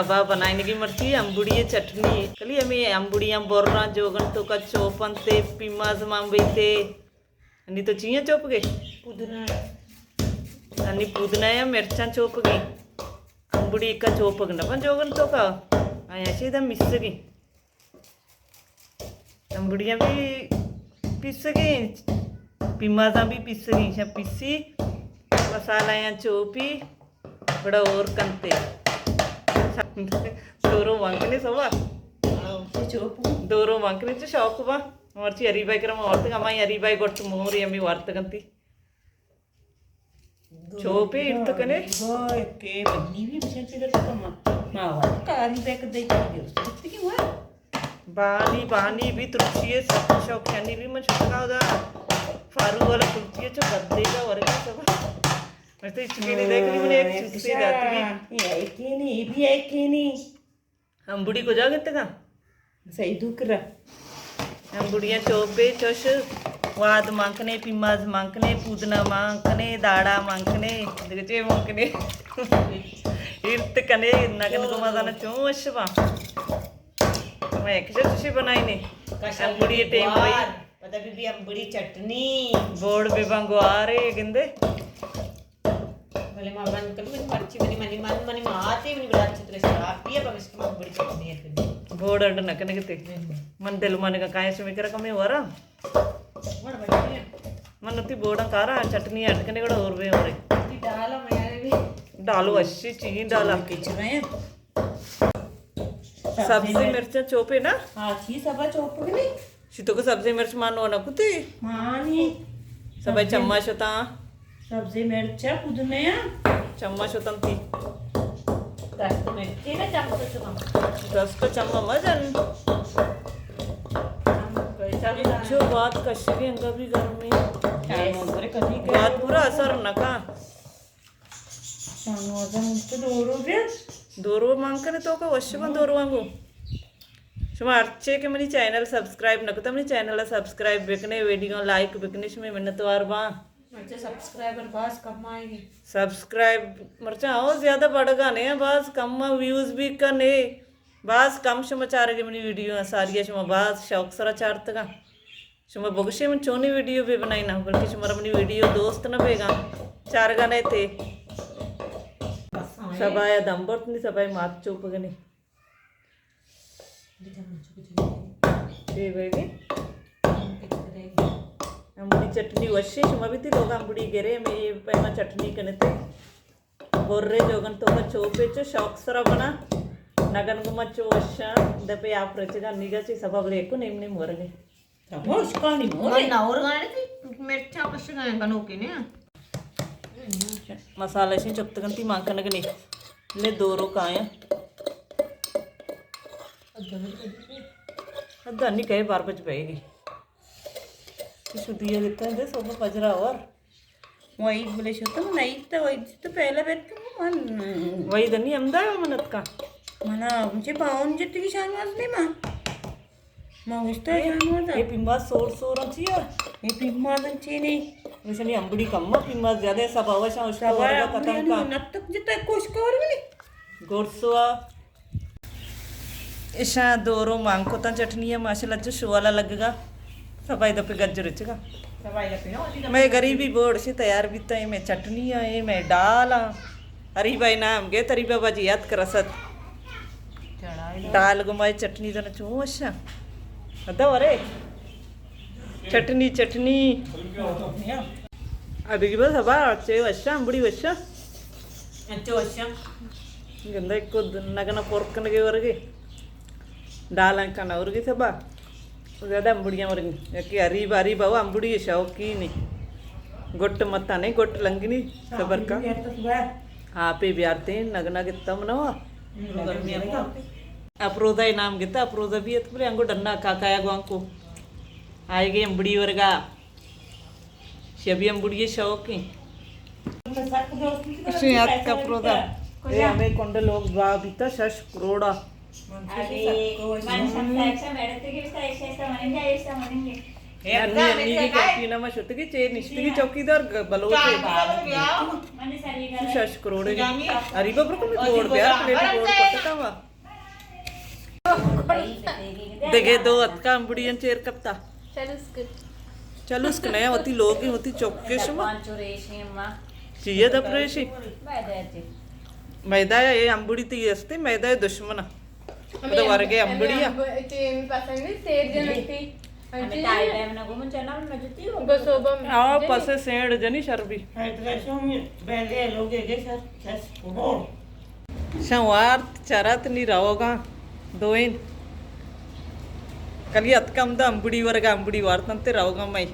با بنائینگی مرچی امبڑی چٹنی۔ کلی ہمیں امبڑیاں بران جوگن توکا چوپنتے، پیماز مان بیتے۔ انی تو چیاں چوپگے؟ پودنا۔ انی پودنا یا مرچاں چوپگے۔ امبڑی کا چوپگ نہ بن جوگن توکا۔ آیا چیدہ مسگی۔ امبڑیاں بھی پیسگی، پیمازاں بھی پیسگی، شاں پیسی، مسالہ یاں چوپی، گڑا اور کنتے۔ دورو وانکنے سوا۔ دورو وانکنے چو شوق با۔ مرچی ہری بھائی کرم ورتگ، ہمائی ہری بھائی گوٹ موری ہمیں ورتگنتی۔ چوپے ارت کنے۔ کہ بنی بھی بچن چیز تو ما، ما وا کاری بیک دے کی درست کی وا۔ بانی، بانی بھی ترچی ہے، سب شوق یعنی بھی من شکا دا۔ فارو والا ترچی ہے، چو بدے کا ورگا سب۔ میں تو اچ کے نہیں دیکھ لی، من ایک چوپ سے جاتی ہے۔ یہ ہے کہ نہیں، یہ بھی ہے کہ نہیں۔ امبڑی کجا گتگا؟ سیدو کرا۔ امبڑیاں چوپے چوش واد مانکنے، پیماز مانکنے، پودنا مانکنے، داڑا مانکنے، دگہ چے مانکنے۔ ارت کنے، نگن گما زانا چون وش با۔ میں کجا چشی بنائینے۔ امبڑی ٹیم پئی۔ پدا بی بی امبڑی چٹنی۔ بوڑ بی بانگوارے گندے۔ بلے ما بند کن، منی مرچی، منی، منی، من، منی ماتے، منی برات چتر شراب پیے، پمشکہ ما بڑی چٹنی ہے۔ بوڑ اڈ نہ کنے گتے۔ من دل مانے کا کائیں شمی کرا کمی ورا۔ بڑ بڑی ہے۔ من تی بوڑا کارا چٹنی اڈ کنے گڑا اور بے ورے۔ تی ڈالا میارے بھی۔ ڈالو اچھی چیز ڈالا۔ کچھ رہے ہیں۔ سبزی مرچاں چوپے نا؟ ہاں، چی سبا چوپ کنی؟ شی تو کہ سبزی مرچ مان نو نہ کتی؟ مانی۔ سبا سبزی چما شتاں۔ سبزی مرچ کدنے آ؟ چما شتاں تی۔ دست مرچی نا چما شتاں۔ دست چما مزن۔ جو بات کشگی انگا بھی گرمی۔ بات پورا اثر نہ کا۔ شاہنوازا مست دورو بیا۔ دورو مان کنے تو کا وش بن دورو آنگو۔ شما ہرچے کہ منی چینل سبسکرائب نہ کتا، منی چینل سبسکرائب بکنے، ویڈیو لائک بکنے، شما منتوار باں۔ مرچا سبسکرائبر باز کم آئے گے۔ سبسکرائب مرچا او زیادہ بڑھگا نہیں، باز کم ویوز بھی کنے، باز کم شما چارگے منی ویڈیو ساری شما باز شوق سرا چارتگا۔ شما بگشے من چونی ویڈیو بہ بنائیناں، بلکہ شمارا منی ویڈیو دوست نہ بیگا، چارگا نہ تے۔ سبایا دم برت نی، سبایا مات چوپگنی۔ اے بیگی۔ امبڑی چٹنی وشی، شما بھی تی لوگ امبڑی گرے، میں پیما چٹنی کنتے۔ برے جوگن تو کا چوپے چو شوق سرا بنا۔ نگن گما چو وشا، دپے آپ رچگا نیگا چی سبب لے کو نیم نیم ورگے۔ سبا اشکانی مورے۔ من نہ ورگانے تی مرچا کشگا گنوکے نے۔ مسالہ شی چپتگن تی مان کنگ نے۔ لے دورو کایا۔ ادانی کہے بار بج بے گی۔ شدیا گتا دے صبح فجرا اور۔ وحید بلے شتم، نئیت وحید تو پہلا بیت من۔ وحید نی ہمدا منت کا۔ منا مجھے باون جتگی شاہنواز نے ماں۔ ما گوشتا اے، شاہنواز۔ اے پیماز سور سور چیا؟ اے پیماز چی نہیں؟ مثلا امبڑی کم، پیماز زیادہ، سب آوا شاہ اس کا سب ورگا ختم کا۔ نتک جتا کوش کور ملی۔ گورسوا۔ اشاں دورو مان کتاں چٹنی ءَ، ماشاءاللہ چو شوالا لگگا۔ سبائی دپے گجر چگا۔ مئے غریبی بوڑ شی تیار بیتا، اے مئے چٹنی ءَ، اے مئے ڈال ءَ۔ اریبا نام گے تریبا باجی یاد کرست۔ ڈال گمائے چٹنی دنا چون وشا۔ ادا ورے۔ چٹنی، چٹنی۔ ادگی بس ہبا، چے وشا، بڑی وشا۔ اچھا وشا۔ گندا ایک کو نگنا پورک کنگے ورگے۔ ڈالاں کنا ورگے سبا۔ زیادہ امبڑیاں ورگی۔ یکی اریب، اریب ہوا امبڑی شوقین۔ گٹ متا نہیں، گٹ لنگنی۔ صبر کا۔ ہاں، پہ بیارتے ہیں، نگنا گتا منوا۔ افروزہ نام گتا، افروزہ بھی ات بلے انگو ڈنا کاکایا گوانکو۔ آئے گے امبڑی ورگا۔ شبی امبڑی شوقیں۔ اشی یاد کا پرودا۔ اے ہمیں کنڈ لوگ دعا بیتا شش کروڑا۔ انی، انی کی کینٹین ءَ ما شتگی چے نشتگی چوکیدار گ-، بلوچ اے۔ شش کروڑ اے۔ اری ببر کو گوڑ بیار، پلیٹ گوڑ کٹتا وا۔ دگہ دو اتکا امبڑی ان چیر کپتا۔ چلو اسک۔ چلو اسک نیا وتی لوگ اے، وتی چوکے شما۔ چیئے دپ ریشی؟ میدہ اے امبڑی تی استے، میدہ اے دشمن۔ تو ورگے امبڑی آ۔ پسند اے، سیر جنتی۔ ہمیں تائی ٹائم نہ گومن چنا، من جتی ہوں۔ بس او بم آ جنی۔ پسے سینڈ جنی شر بی۔ شاں وارت چرت نی روگاں دوئین۔ کلی اتکم دا امبڑی ورگا، امبڑی وارتن تے روگاں مئی۔